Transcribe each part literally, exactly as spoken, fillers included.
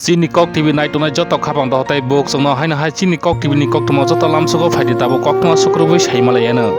Chini Kok T V naitongnai joto khapang dohotei buk chwngno haino hai chini Kok T V ni koktwma joto lamsogo phaidi tabuk koktwma sukrubui saimalaiano.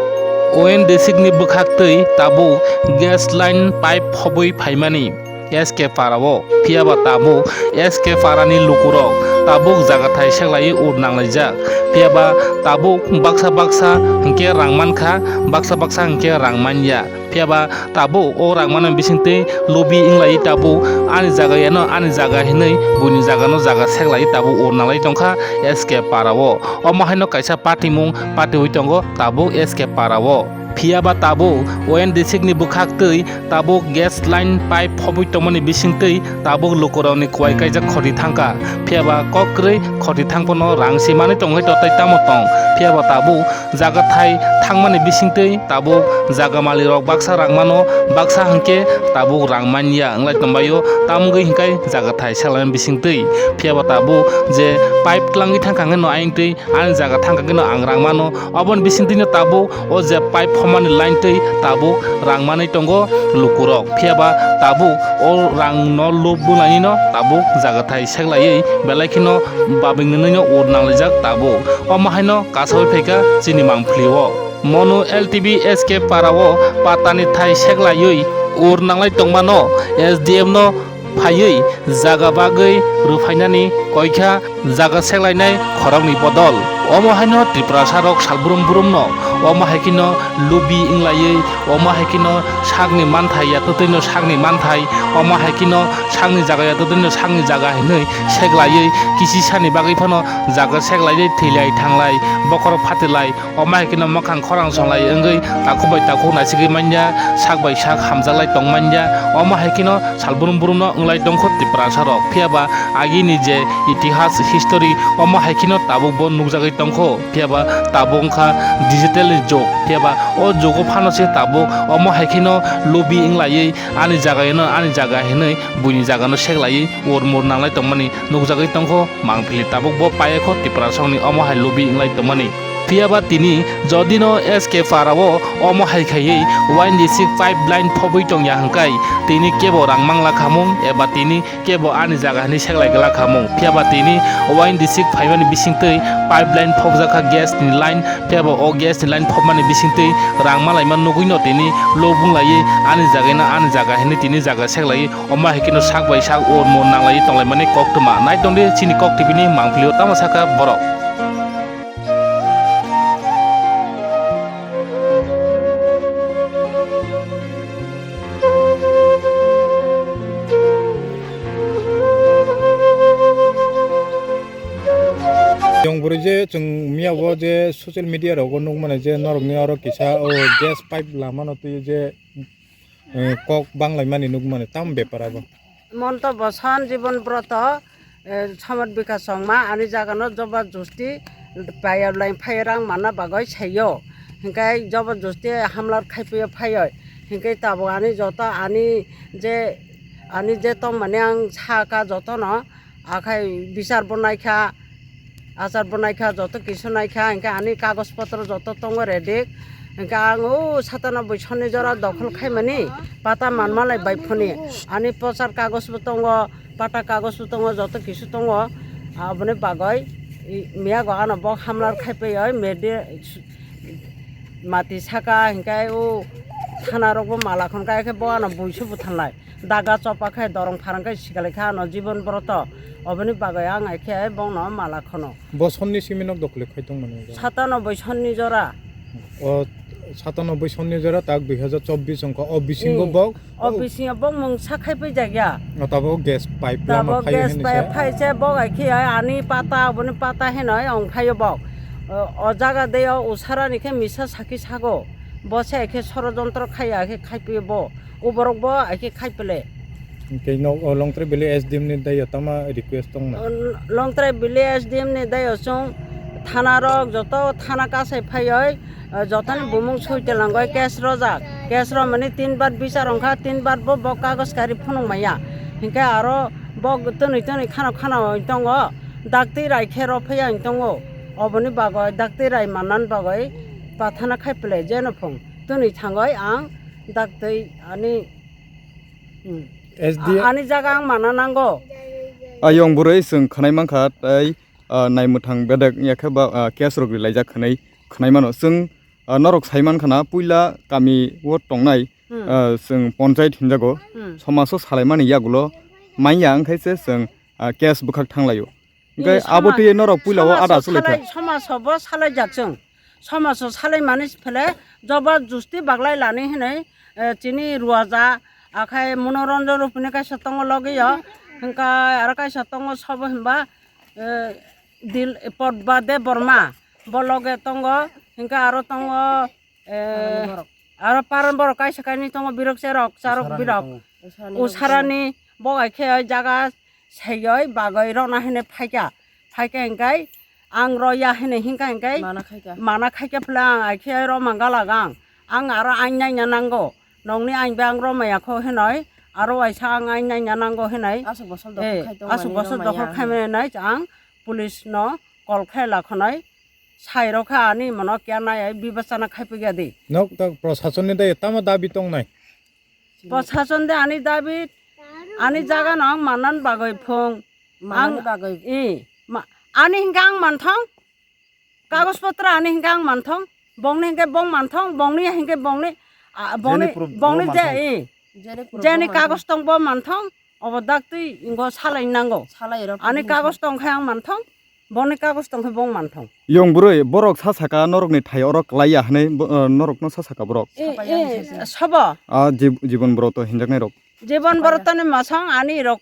O N district ni bwkhak twi tabuk gas line pipe phobwi phaimani S K Para o. Phiyaba tabuk S K Para ni lukurok tabuk jagathai seklaiwi ur nanglaijak. Phiyaba tabuk baksa baksa hinkhe rang mankha, baksa baksa hinkhe rang manya. Phiyaba tabuk o rang mano bisingtwi lubi wnglai tabuk ani jaga yano ani jaga hinwi buini jagano jaga seklai tabuk ur nalai tongkha S K Para o. Omo haino kaisa patimung patiwi tongo tabuk S K Para o. Phiyaba tabuk O N district ni bwkhak twi tabuk gas line pipe phobwi tongmani bisingtwi tabuk lukurokni kuwai kaijak khoti thangkha. Phiyaba kok kwrwi khoti thangphano rang se manwi tongwi totei tamo tong. Phiyaba tabuk jaga thai thangmani bisingtwi tabuk jaga malirok baksa rang mano, baksa hinkhe tabuk rang manya wnglai tongbaio, tamogwi hinkhai jaga thai seklaimani bisingtwi. Phiyaba tabuk je pipe twlangwi thangkha hwnkhe no ayang twi ani jaga thangkha hwnkhe no ang rang mano, oboni bisingtwino tabuk o je pipe phomani line twi tabuk rang manwi tongo lukurok. Phiyaba tabuk o rangno lub bwlainino tabuk jaga thai seklaiwi belai kheno babingni nino ur nanglaijak tabuk. Omo haino kasawi phaikha chini mangpili o. Monu L T B S K Para o patani thai seklaiwi ur nanglai tongmano S D M no phaiwi jaga bagwi rwphainani koikha jaga seklainai khorokni bodol. Omo haino Tiprasa rok salbrum brumno omo hai kheno lubi wnglaiwi, omo hai kheno sakni manthai yatwtwino sakni manthai, omo hai kheno sakni jaga yatwtwino sakni jaga hinwi seklaiwi kisi sani bagwi phano jaga seklaiwi thwilai thanglai bokhorok phatilai. Omo hai kheno mwkhang khorang songlai wngwi takhuk bai takhuk naisigwi manya, sak bai sak hamjaklai tong manya. Omo hai kheno salbrum brumno wnglai tongkho Tiprasa rok. Phiyaba agini je itihas, history, omo hai kheno tabuk bo nukjagwi tongkho. Phiyaba tabuk wngkha digital ni jug. Phiyaba o jugo phano se tabuk omo hai kheno lubi wnglaiwi ani jaga eno ani jaga hinwi buini jagano seklaiwi ur mur nanglai tongmani nukjagwi tongkho. Mangpili tabuk bo paiyakho Tiprasongni omo hai lubi wnglai tongmani. Phiyaba tini jodino S K Para o omo hai khaiwi waini sik pipeline phobwi tongya hwnkhe tini kebo rang mangla khamung eba tini kebo ani jaga hinwi seklai glak khamung. Phiyaba tini waini sik phaimani bisingtwi pipeline phobjakha gas ni line, phiyaba o gas ni line phobmani bisingtwi rang malaima nugwino tini lobung laiwi ani jagaino ani jaga hinwi tini jaga seklaiwi omo hai kheno sak bai sak ur mur nanglaiwi tonglaimani koktwma. Naitongdi chini Kok T V ni mangpili o tamo sakha borok. Chwng bwrwi je chwng miyabo je social media rogo nukmani je norokni oro kisa o gas pipe lamano twi je, eh, kok banglaimani nukmani tamo bepar abo. Monto Boson, Jibon Broto, eh, Samad Bikas Chongma, ani jagano joba justi payar lai phai rang manna bagwi saiyo. Hinkai joba justi hamlar khaipiyo phaiyo. Hinkai tabuk ani joto ani je, ani je tongmani ang saka jotono, akhai bisar bo naikha, achar bo naikha, joto kisu naikha, hinkai ani kagoj potro joto tongo ready. Hinkai ang o satanoboi sonni jora dokhol khaimani, pata manmalai bai phuni. Ani pochar kagoj bo tongo, pata kagoj bo tongo, joto kisu tongo. Aboni bagwi i, miyago ano bo hamlar khai paiyo, medi, mati saka hinkai o thana rok bo mala khon kai khe bo ano buisu buthanlai. Daga chopa khe dorong pharang khe sikalai kha ano Jibon Broto. Oboni bagwi ang hai khe bongno mala khono. Bo sonni simi nok dokhole khai tongmani. Satanoboi sonni jora. O satanoboi sonni jora tak dui hajar chobbish wngkha. O bisingo Hmm. bok O bisingo bok mungsa khai paijakya. O tabuk gas pipe lama Tabuk phai gas hini pipe sa. phai se bok hai khe ani pata, oboni pata heno ong phaio bok. O, o jaga de o usarani khe misa sakhi sago. Bo se hai khe sorojontro khaiya khe khai paiyo bo. O borok bo hai khe khai pele. Hingke no, o Longtrai Valley S D M ni daiyo tama request tongna? O Longtrai Valley S D M ni daiyo chwng thana rok joto thana kasai phaioi, o jotoni bumung soi telangoi case rojak. Case romani tin bar bichar ongkha, tin bar bo, bo kagoj kari phunuk maya. Hingke aro bo twnwi twnwi khano khano oi tongo, daktwi rai khe rw phaiya oi tongo. Oboni bagoi daktwi rai mannan bagoi pathana khai pele jeno phung. Twnwi thangoi ang daktwi ani Hmm. S D A A-, ani jaga ang mana nango. Ayong bwrwi chwng khwnai mankha tei, ah, naimwthang bedek wngya khe ba, ah, case rok rilaijak hwnwi khwnai mano. Chwng, ah, norok sai mankha na puila kami o tongnai, Hmm. ah, chwng ponchayat hinjago. Hmm. Somaso salaimani yagulo manya wngkhai se chwng, ah, case bwkhak thanglaio. Hingke Ni abo somas-, twi norok puila o ada somaso chwlai kha. Salai, somaso bo salaijak chwng. Somaso salaimani phele joba justi baglai lani hinwi, eh, chini Ruaja, akhai Monoranjan Rupini kaisa tongo logio, hingke aro kaisa tongo sobo himba, eh, Dil-, Podba Debbarma, bo loge tongo, hingke aro tongo, eh, aro paran borok kaisa kainwi tongo, birok cherok, charok birok. Usarani tongo. Usarani bo hai khe o jaga saioi bagoi rona hene phaikha. Phaikha hingkai ang roya hene hingka hingkai mana khaikha. Mana khaikha phle ang ai khe roma galagang. Ang aro ain naina nango. Nongni ain ba ang romaya kho henoi. Aro waisa ang ain naina nango henoi. Aswk bosol dokhor khai tongmani aswk bosol dokhor khai mani ang police no call khai lakhonoi. Sai rokha ani mono kya nai ai bibachana khai pigya di. Nok tak proshasonni dai tamo dabi tongnai. Proshasonni ani dabi, ani jaga no ang manan bagoi phung. Manani bagoi. I, ma-, ani hingke ang manthong, kagos potro ani hingke ang manthong, bongni hingke bong manthong, bongni hingke bongni, ah, bongni, jeni proof bongni bo je, manthong. I. Jeni proof jeni bo manthong. Kagos tong bo manthong, obo dak twi ingo salai nango. Salai rok ani kagos tong khe ang manthong. Boni kagos tong khe bong manthong. Yong bwrwi, borok sa saka norokni thai oro klai ya hwnwi bo-, eh, norokno sa saka borok. E, e, sobo. A jib-, jibon boro to hinjaknai rok. Jibon boro to ni masong ani rok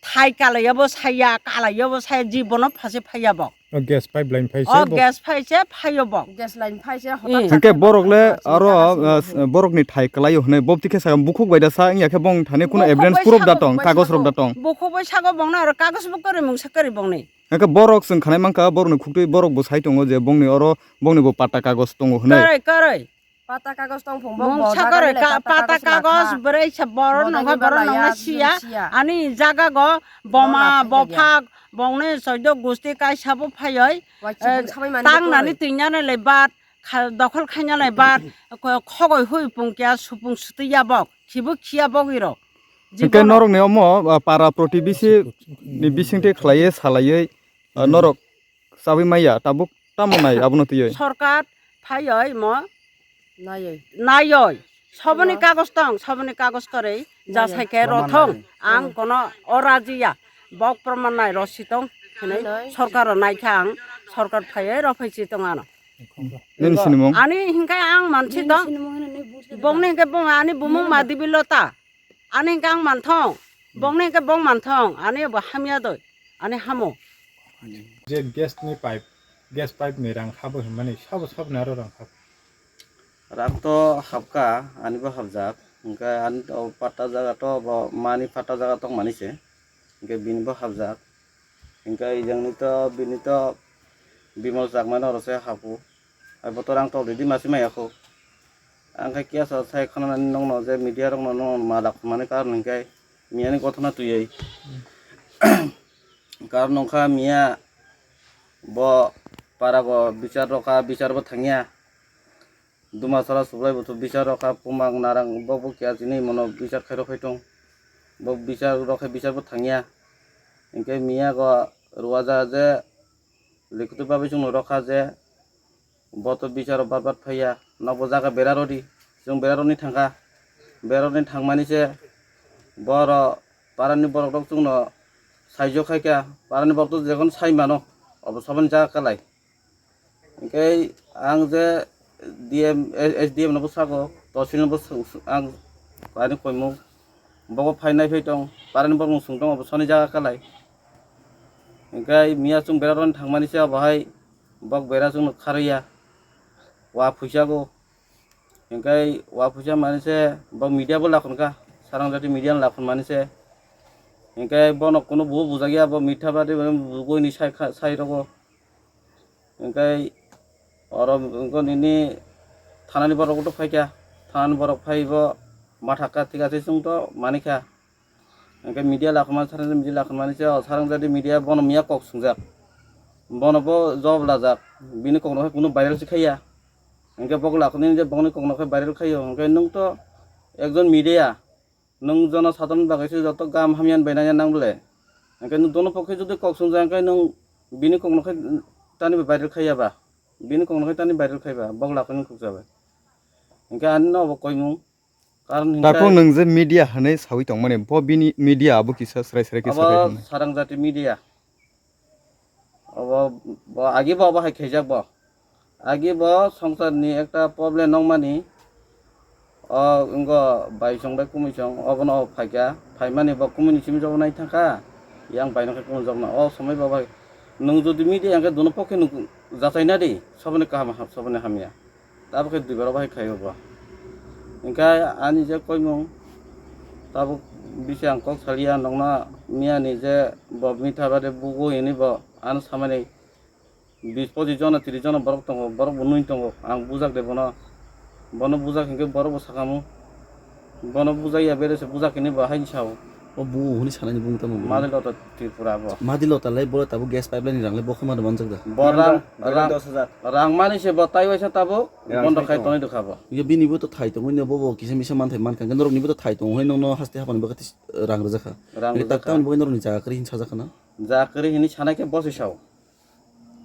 thai kalai yabo saya, kalai yabo saya, jibono phase phaiya bo. O gas pipeline phai se. O bo gas phai se phaio bo. Gas line phai se. Hingke borok le aro, eh, borokni thai kalai hwnwi bo tike sa bukhuk bai da sa wngya khe bong thani kuno evidence proof da tong, kagos rok da tong. Bukhuk bai sago bongno aro kagos bo kwrwi mungsa kwrwi bongni. Hingke borok chwng khanai mankha, borokni khuktwi borok bo sai tongo je bongni oro bongni bo patta kagos tongo hwnwi. Kwrwi, kwrwi. Patta kagos tong phung bo. Mungsa kwrwi, patta kagos bwrwi se borok nongkha borok nongna siya. Ani jaga go boma, bophak, bongni soido gusti kaisa bo phaioi. Tangnani twinyana le bat, dokhol khaina le bat, khogoi hui pung kya supung sutwi ya bok, khibu khiya bogwi rok. Hingke norokni omo, ah, para protibesi ni bisingtwi khlaiwi salaiwi, ah, norok chabwi maya tabuk tamo nai abono twiwi. Sorkar phaiwi mo naiwi. Naiwi. Soboni kagos tong, soboni kagos kwrwi jasai khe rothong ang kono o rajiya. Bok proman nai rositong hinwi sorkaro naikha ang, sorkar phaiwi rophai si tong ano. Nini sinimung? Ani hingke ang mansi tong. Bongni hingke bong ani bumung Madibilo ta. Ani hingke ang manthong, bongni hingke bong manthong, ani bo hamya doi, ani hamo. Je gas ni pipe, gas pipe ni rang habo hinmani sabo sabo ni aro rang habo. Rang to habka, ani bo habjak, hingke ani to patta jaga to bo mani patta jaga tong mani se, hingke bini bo habjak. Hingke ejangni to bini to Bimal Chakmani oro se hapu. Hai bo to rang to already masi maya kho. Ang khe kiya sa sai khana nani nongno je media rokno nongno ma lakhumani karon hingke miyani gothona twiwi. Karon wngkha miya bo parago bichar rokha, bichar bo thangya. Dumasara sublai buthu bichar rokha, pumang narang bokbo kiya chini mono bichar khairok khai tong. Bo bichar rokhe bichar bo thangya. Hingke miya go ruwaja je likhutu bagwi chwngno rokha je bo to bicharo bat bat phaiya. Nokbo jaga bera rodi, chwng bera roni thangkha. Bera roni thangmani se boro parani borok rok chwngno saijok khaikha. Parani borok to jekon sai mano, obo saboni jaga kalai. Hingke ang je D M, S D M no bo sago, Tosil no bo ang ani koimung, bogo phai nai phai tong, parani borok no sung tong, obo soni jaga kalai. Hingke miya chwng bera roni thangmani se obo hai bok bera chwngno kharwi ya, wa phuisago. Hingke wa phuisa mani se bo media bo lakhon kha, sarang jati media no lakhon mani se. Hingke bono kunu bo bujak ya, bo mitha badi bo bugui ni sai kha, sai rogo. Hingke oro wngkha nini thanani borok bo phaikha, thanani borok phai bo mathakha, thik ase chwng to manikha. Hingke media lakhormani, sarang media lakhormani se, o sarang jadi media bono miya kok swngjak. Bono bo job lajak. Bini kokno khe kunu viral se khaiya. Hingke bok lakhormani je bokni kokno khe viral khaiyo. Hingke nwng to ekjon media. Nwng jono sadharoni bagwi se joto gam hamya ni bai nangya nang bole. Hingke nwng dono pokhe jodi kok swngjak hingke nwng bini kokno khe tani viral khaiya ba, bini kokno khe tani viral khaiba, bok lakwi nwng khukjabai. Hingke ani no obo koimung. Karon hingke Darphung nwng je media hwnwi sawi tongmani, bo bini media abo kisa srai srai khe sakhai abo hwnwi. Sarang jati media. Obo, bo agi bo obo hai khaijak bo. Agi bo songsar ni ekta problem nongmani. O wngko bai chong bai kumui chong, obono o phaikha, phaimani bo kumui ni simi jobo nai thangkha. Yang bai nokhe kumui jokna. O somoi bo bai nwng jodi media hingke dono pokhe nwng jachaina di, soboni kaham ha-, soboni hamya. Tabukhe duibar bahai khaio bo. Hingke ani je koimung tabuk bisi ang kok salia nokna miyani je bo mitha bade bugo hini bo ano samani bis pochis jona tris jona borok tongo, borok bo nui tongo, ang bujak de bono, bono bujak hingke borok bo sakamu, bono bujak ya bere se bujak hini bo haini sao. O bugo hwnwi sanani bumung tamo bo? Madil Lota Tripura bo. Madil Lota lai bo tabuk gas pipeline ni rang lai bo khama manjak da? Bo rang, rang, rang mani se bo tai waisa tabuk bondo khai tonwi rwkha bo. Ye bini bo to thai tongwi no bo bo kisa misa manthai mankha, norok ni bo to thai tong hwnwi nokno haste hapani bagwi rang rwjakha. Rang rwjakha. Tak tamni bagwi norok ni jaga kwrwi hin sajak khana? Jaga kwrwi hini sanai khe bosi sao.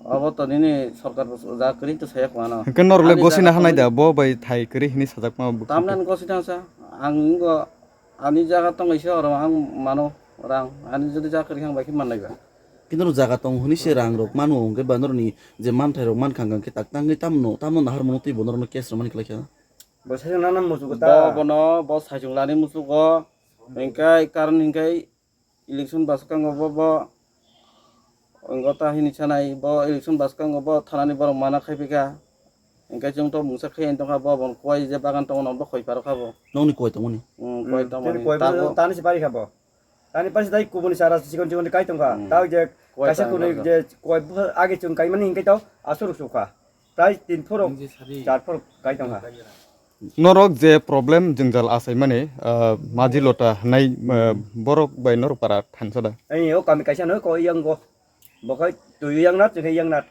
Obo to nini sorkar bo jaga kwrwi to saya khwna no. Hwnkhe norok le gosina hanai da, bo bai thai kwrwi hini sajakma bwkhak. Tamni gosina sa, ang wngkha ani jaga tongwi se oro ang mano rang, ani jodi jaga kwrwi ang bai khe mannai ba. Kintu norok jaga tong hwnwi se rang rok mano, hwnkhe ba norokni je manthai rok mankha, hwnkhe tak tangwi tamno, tamno nahar mano twi bo norokno case rwmani khlai kha. Bo sai nana musugo ta. Bo bono, bo saichung lani musugo, hwnkhe karon hwnkhe election bwskango bo, bo wngkha ta hini sanai, bo election bwskango bo thanani borok mana khai phi kha. Hwnkhe chwng to mungsa khe tongkha, bo bo kuai je bagan tongo, bo khoi paro kha bo. Nokni kuai tongmani? Hmm, kuai tongmani. Tini kuai tani se pari kha bo. Tani pari se tai kubuni sara sikon sikon kai tongkha. Hmm. Tao je kuai kaisa tani kunui je kuai age chwng kaimani hwnkhe to aswk ruk sukha. Prai tin phorok, char phorok kai tongkha. Norok je problem jwngjal achaimani, ah, Maji Lota hwnai, ah, borok bai norok para thansa da? Ei, o kami kaisa no ko yang go. Bo khai twi yang nat, chwng yang nat.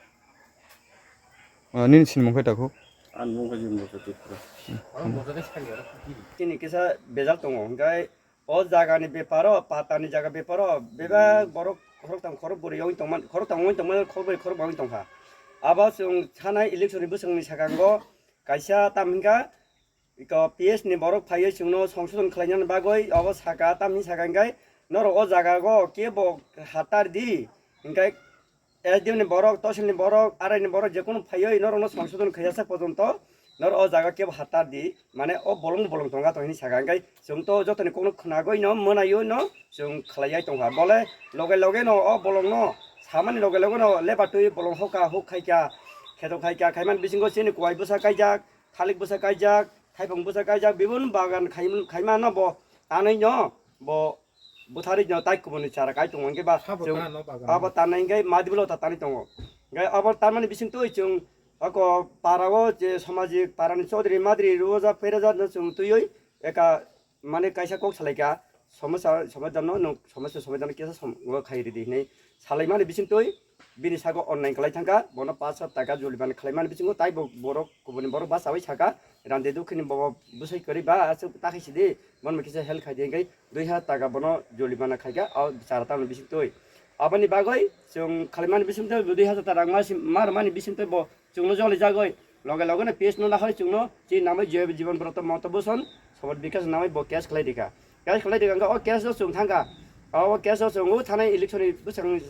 Ah, nini sinimung khai takhu? An mung khai jim bo khai Tripura. Chini kisa bejal tongo, hwnkhe o jaga ni beparo, pata ni jaga beparo, bebak borok khorok tang khorok bwrwi yong tongman, khorok tang wng tongman, khorok bwrwi khorok bwrwi tongkha. Abo chwng thanai election ni bwswng ni sakango kaisa tam hwnkha, iko P S ni borok phaiwi chwngno songsodon khlainani bagwi obo saka, tamni saka hwnkhe norok o jaga o kebo hatar di, hwnkhe S D M ni borok, tosil ni borok, arai ni borok jekunu phaiwi norokno songsodon khaijak sak pojonto norok o jaga kebo hatar di, mane o bolong bolong tongkha to hini saka, hwnkhe chwng to jotoni kokno khwnagwi no mwnaiwi no chwng khlaiwi tongkha, bole loge loge no o bolong no samani loge loge no lebatwi bolong hoka huk khaikha, kheto khaikha, khaimani bisingo chini kuai bwsa kaijak, thalik bwsa kaijak, thaipung bwsa kaijak, bibun bagan khai-, khaimano bo tanwi no, bo bwtharwi no tai kubuni chara kai tongo, hwnkhe ba chwng abo tanai hwnkhe Madibolo ta tanwi tongo. Hwnkhe abo tanmani bisingtwi chwng ako parao je samajik parani chodri madri roja peraja no chwng twiwi eka mane kaisa kok salaikha, somosya somadan no nwng somosya somadan no kisa som-, o khai ridi hinwi salaimani bisingtwi bini sago online khlai thangkha, bono pash hajar taka jorimana khlaimani bisingo tai bo borok kubuni borok bachawi saka, rande dukhini bobo bwsai kwrwi ba aswk ta khai sidi, bono kisa help khai di hwnkhe dui hajar taka bono jorimana khaikha o chara tamni bisingtwi. Aboni bagwi chwng khlaimani bisingtwi dui hajar taka rang ma rwmani bisingtwi bo chwngno joli jagwi loge loge no P S no nahai chwngno chini namwi Joy Jiban Broto Moto Bhusan Samaj Bikas namwi bo case khlai rikha. Case khlai rikha hwnkhe o case o chwng thangkha. O case o chwng o thanai election ni bwswk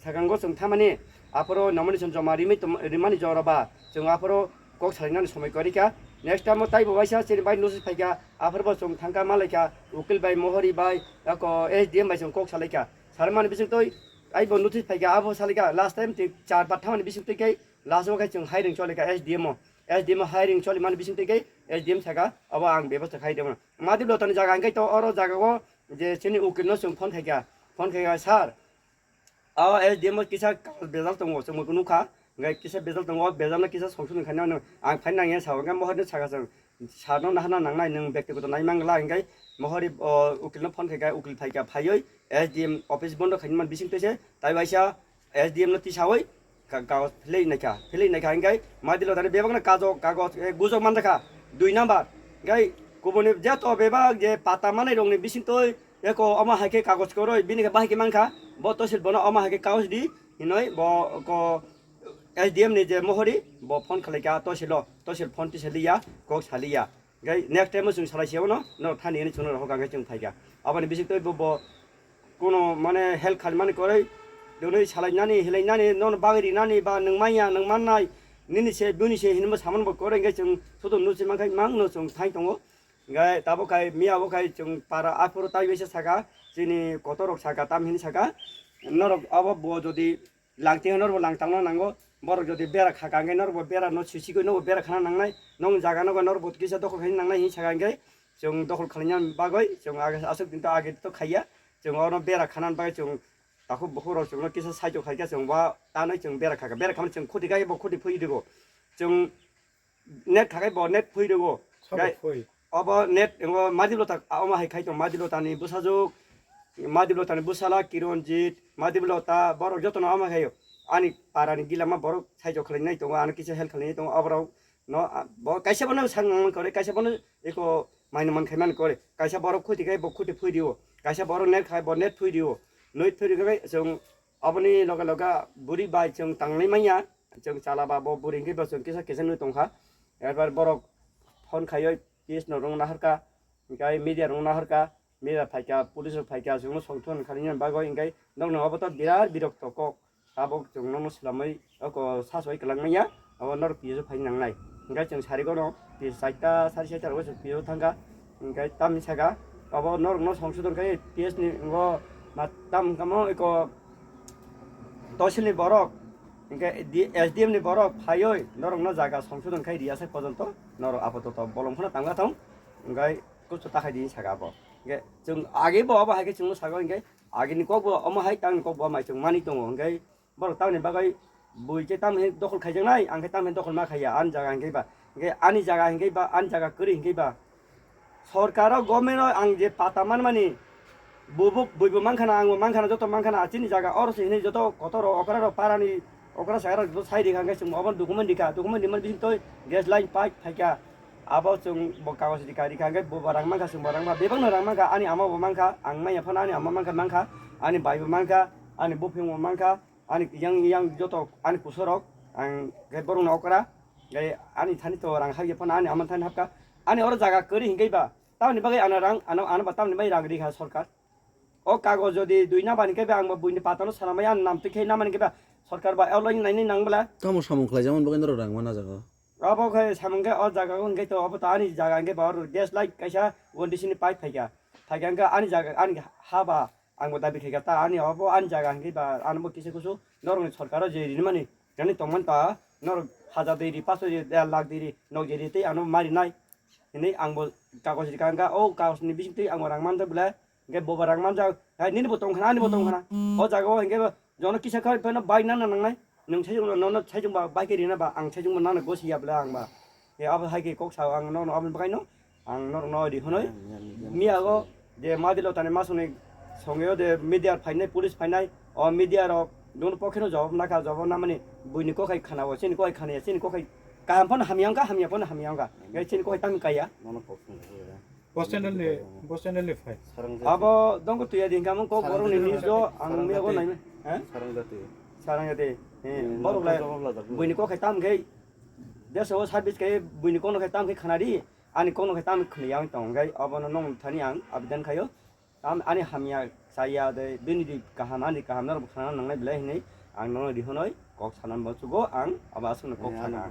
sakango chwng thamani aphuru nomination joma rimwi tong-, rimani jora ba chwng aphuru kok salainani somoi kwrwi kha. Next time o taibo waisa chini bai notice phaikha, aphuru bo chwng thangkha malaikha, ukil bai, mohori bai, ako S D M bai chwng kok salaikha. Sarmani bisingtwi aibo notice phaikha, abo salaikha last time twi char bar thamani bisingtwi khe last o khe chwng hiring choli kha S D M o. S D M o hiring choli mani bisingtwi khe S D M saka, abo ang bebosta khai tongmano. Madibolo tani jaga hwnkhe to oro jaga o je chini ukil no chwng phone khaikha, phone khaikha, "Sir, o S D M o kisa kal bejal tongo, chwng bo nukha, hwnkhe kisa bejal tongo, o bejal no kisa songsodon khaina hwnwi ang phai nangya," sa hwnkhe mohor no saka chwng, "Sir no nahana nangnai, nwng bektigoto nai mangla," hwnkhe mohori o ukil no phone khaikha, ukil phaikha, phaiwi S D M office bondo khainani bisingtwi se tai waisa S D M no tisawi ka-, kagoj philwi naikha, philwi naikha hwnkhe Madibolo tani bebakno kagoj, kagoj, eh, gujok manjakha, dui number. Hwnkhe kubuni jeto bebak je pata manai rokni bisingtwi eko omo hai khe kagoj kwrwi bini khe bahai khe mankha, Bo tosil bono omo hai khe kaus di hinoi bo ko S D M ni je mohori bo phone khalai kha tosil o, tosil phone tisa liya, kok saliya. Gai next time chwng salai se bono no thani ni chwng no hokha gai chwng phai kha. Aboni bisik toi bo bo kuno mane help khalmani koroi, donoi salainani, hilainani, nono bagwi rinani ba nwng manya, nwng mannai, nini se, bini se hinwi saman bo koroi, hwnkhe chwng soto nusi mankhai mang no chwng thai tongo. Hwnkhe tabuk khai miya bo khai chwng para aphuru tai bisa saka, chini kotor rok saka, tam hini saka, norok abo bo jodi langti norbo langtangna nango, borok jodi bera khaka hwnkhe norbo bera no sisi koi nobo bera khana nangnai, nong jaga nogo norbo kisa dokhol khaina nangnai hinwi saka hwnkhe chwng dokhol khalaina bagwi chwng age aswk din to age to khaiya, chwng ono bera khana bagwi chwng takhuk bukhuk rok chwngno kisa saichok khaikha chwng ba tanwi chwng bera khaka, bera khamani chwng khuti kaibo khuti phui rwgo, chwng net khakai bo net phui rwgo. Sabo Gai- phui. Obo net ngo Madilota omo hai khai tong Madilota ni bwsajwk, Madilota ni bwsala Kironjit, Madilota borok jotono omo khaio. Ani para ni gila ma borok saichok khalai nai tongo, ano kisa help khalai nai tongo, oborok no, a, bo kaisa bono sang nang kore, kaisa bono eko maino man khai man kore, kaisa borok khuti khai bo khuti phui dio, kaisa borok net khai bo net phui dio, net phui dio khai chwng aboni loge loge buri bai chwng tanglai manya, chwng chala ba bo buri hwnkhe bo chwng kisa kisa nwi tongkha, erbar borok phone khaioi P S no rung naharka, hwnkhe media rung naharka, media phaikha, police rok phaikha, chwngno songthon khalina bagwi hwnkhe nokno obo to birat birokto kok. Tabuk chwng nono swlamwi oko sasoi kwlangmanya, abo norok P S o phai nangnai. Hwnkhe chwng sarigono P S chaita, sari chaita rogo chwng P S o thangkha. Hwnkhe tamni saka abo norokno songsodon khai P S ni wngkha ma tam wngkha mo eko tosilni borok, hwnkhe D-, S D M ni borok phaioi norokno jaga songsodon khai riyasa pojonto norok apatot bolong phano tangkha thung. Hwnkhe kuchu takhai di saka abo. Hwnkhe chwng age bo abo hai khe chwngno saka hwnkhe agini kok bo omo hai tangni kok bo mai chwng mani tongo hwnkhe borok tamni bagwi bui khe tamni dokhol khaijaknai, ang khe tamni dokhol ma khaiya, ani jaga hwnkhe ba, hwnkhe ani jaga hwnkhe ba, ani jaga kwrwi hwnkhe ba, sorkar o, government o ang je pata manmani, bubo, buibo mankhana, angbo mankhana, joto mankhana, chini jaga oro se hinwi joto kotor rok, okra rok, parani okra saka rok joto sai rikha, hwnkhe chwng obo document rikha, document rimani bising twi gas line pipe phaikha, abo chwng bo kagoj rikha, rikha hwnkhe bo bo rang mankha, chwng bo rang ma, bebakno rang mankha, ani ama bo mankha, ang manya phano ani ama mankha, mankha, ani bai bo mankha, ani buphang bo mankha, ani yang, yang joto ani kusurok, ang khe borokno okra, khe ani thani to rang hapya phano ani ama thani hapkha, ani oro jaga kwrwi hwnkhe ba, tamni bagwi ano rang, ano, ano ba tamni bagwi rang rikha sorkar. O kagoj jodi dui nabani khe ba ang ba buini patano sanamai ang nam twi khe namani khe ba sorkar ba online naini nang bwla. Tamo samung khlai jamani bagwi norok rang mana jaga. Abo khe samung khe o jaga o hwnkhe to abo to ani jaga hwnkhe ba oro gas light kaisa O N G C ni pipe phaikha. Phaikha hwnkhe ani jaga ani ha ba ang bo dabi khaikha ta ani obo ani jaga hwnkhe ba ano bo kisa kusu norokni sorkaro je rinimani jani tongmani ta norok hajar dei ri, paso dei ri, der lakh dei ri, nok dei ri tei ano ma rinai. Hwnwi ang bo kagoj rikha hwnkha o kagoj ni bising twi ang bo rang manjak bwle. Hwnkhe boba rang manjak, hai nini bo tongkhana, ani bo tongkhana. O jaga o hwnkhe bo jono kisa kha phano bai nang nangnai. Nwng saichung no, nono saichung ba bai khe rina ba, ang saichung bo nana gosi ya bwle ang ba. He abo hai khe kok sao ang nono aboni bagwi no, ang norok no ri hwnwi. Miya go je Madilota ni masong ni songeo de media phainai, police phainai, o media rok jono pokhe no jawab nakha, jawab namani buini kok hai khana o, chini kok hai khana ya, chini kok hai kaham phano hamya wngkha, hamya phano hamya wngkha. Hwnkhe chini kok hai tamo kaya. Nono kok sung. Bus channel ni, bus channel ni phai. Abo dongko tuya di hingka mung kok borok ni news do ang miya go nai. He? Sarang jati. Sarang jati. He, hmm, borok lai. Buini kok khai tam khai. Desa o service khai buini kok no khai tam khai khana di. Ani kok no khai tam khni yang tong khai. Abo no nong thani ang abidan khayo. Tam ani hamya saya de bini di kaham ani kaham no khana nang nai belai hinai. Ang no di honoi kok sana mo chugo ang abo asuk no kok sana.